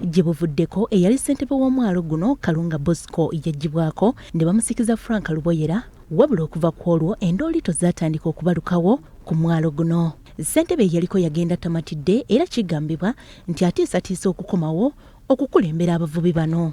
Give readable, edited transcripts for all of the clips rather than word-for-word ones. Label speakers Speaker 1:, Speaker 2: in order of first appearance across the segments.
Speaker 1: Gye buvuddeko eyali ssentebe w'omwalo guno Kalunga Bosco yaggyibwako ne bamusikiza Frank Luboyera, wabula okuva ku olwo endooliito zaatandika okubalukawo ku mwalo guno. Ssentebe eyaliko yagenda tamatidde era kigambibwa nti atiisatiisa okukomawo okukulembera abavubi bano.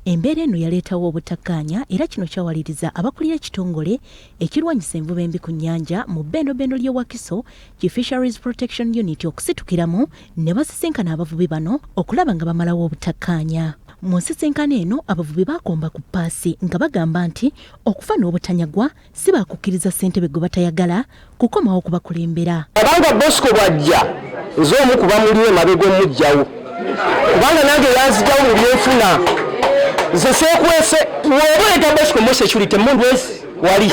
Speaker 1: Embeera eno yaleetawo obutakkaanya era kino kyawaliriza abakulira ekitongole ekirwanyisa envuba embi ku nnyanja mu bbendobendo ly'e Wakiso ki Fisheries Protection Unit okusitukiramu ne basisinkana abavubi bano okulaba nga bamalawo obutakkaanya. Mu nsisinkano eno abavubi baakomba ku ppaasi nga bagamba nti okufa n'obutanyagwa si baakukkiriza ssentebe gwe batayagala kukomawo kubakulembera.
Speaker 2: Kubanga Bosco bw'ajja nze omu ku bamuli emabega omuggyawo kubanga nange yanzigyawo mu byenfuna nze seekwese woba oleeta Bosco mo security emundu ezi wali.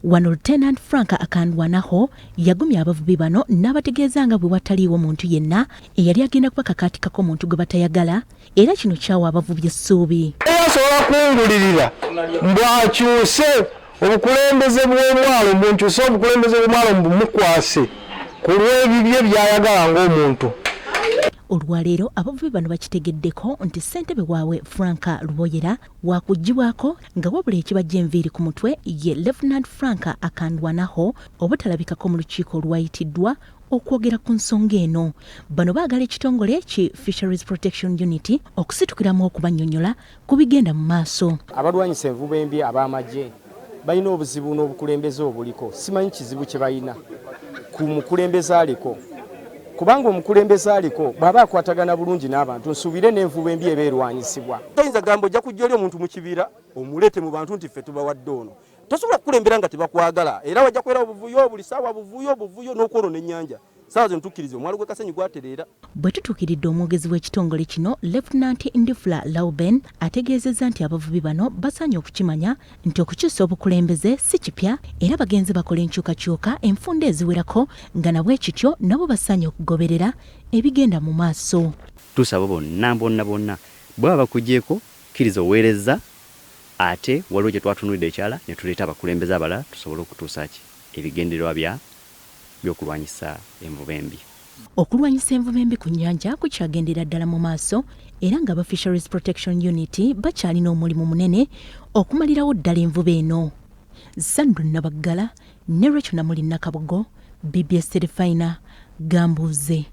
Speaker 1: Wano Lieutenant Frank Akandwanaho yagumya abavubi bano n'abategeeza nga bwe wataliiwo muntu yenna eyali agenda kubakakaatikako muntu gwe batayagala era kino kyawa abavubi essuubi.
Speaker 2: Asobola kungulirira mbu akyuse obukulembeze bw'omwalo, mbu nkyuse obukulembeze bw'omwalo mbu mukwase ku lw'ebibye by'ayagala ng'omuntu.
Speaker 1: Olwaleero abavubi bano bakitegeddeko nti ssentebe waabwe Frank Luboyera waakuggyibwako nga wabula ekibajja enviiri ku mutwe ye Lieutenant Frank Akandwanaho obutalabikako mu lukiiko olwayitiddwa okwogera ku nsonga eno. Bano baagala ekitongole ki Fisheries Protection Unit okusitukiramu okubannyonnyola ku bigenda mu maaso.
Speaker 3: Abalwanyisa envuba embi ab'amagye balina obuzibu n'obukulembeze obuliko. Simanyi kizibu kye balina ku mukulembeze aliko, kubanga omukulembeze aliko bw'aba akwatagana bulungi n'abantu, nsuubire n'envuba embi eba erwanyisibwa.
Speaker 4: Toyinza gamba ojja kujja oli omuntu mu kibira omuleete mu bantu nti ffe tubawadde ono. Tosobola kukulembera nga tebakwagala, era wajja kubeera obuvuyo buli ssaawa, buvuyo buvuyo n'okwonoona ennyanja. Ssaawa zino tukkirize omwalo gw'e Kasenyi gwatereera.
Speaker 1: Bwe tutuukiridde omwogezi w'ekitongole kino, Lieutenant Ndifula Lauben ategeezezza nti abavubi bano basaanye okukimanya nti okukyusa obukulembeze si kipya era bagenze bakola enkyukakyuka enfunda eziwerako nga na bwekityo nabo basaanye okugoberera ebigenda mu maaso.
Speaker 5: Tusaba bonna bonna bonna bwe baba bakugyeko kkiriza oweerezza ate waliwo kye twatunuulidde ekirala ne tuleeta abakulembeze abalala tusobole okutuusa ki ebigendererwa bya by'okulwanyisa envuba embi.
Speaker 1: Okulwanyisa envuba embi ku nnyanja kukyagendera ddala mu maaso era nga aba Fisheries Protection Unit bakyalina omulimu munene okumalirawo ddala envuba eno. Sandra Nabaggala ne Rachel Namuli Nakabugo, BBS Terefayina, Gambuuze.